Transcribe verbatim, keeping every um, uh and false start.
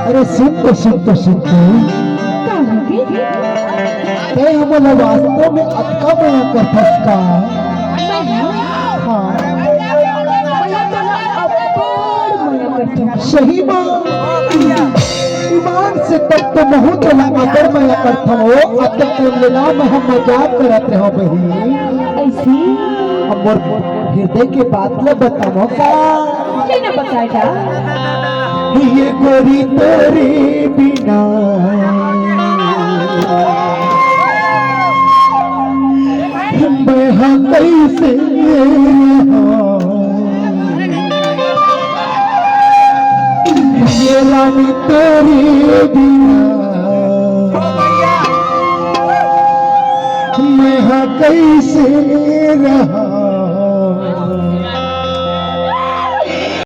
अरे सुन तो, सुन तो, सुन तो। का होगे? तैं हमन ला वास्तव में अतका मया करथस का? हाँ। सही मा? ईमान से तब तो महूँ तोला अब्बड़ मया करथंव, अतका लेना मैं हम मजाक करत रहेंव बहिनी। अइसे? अब मोर हृदय के बात ला बतावंव का? ले ना बता जा। ये गोरी तोरे बिना मैं हा कइसे रहंव। ये रानी तोरे बिना मैं हा कइसे रहंव।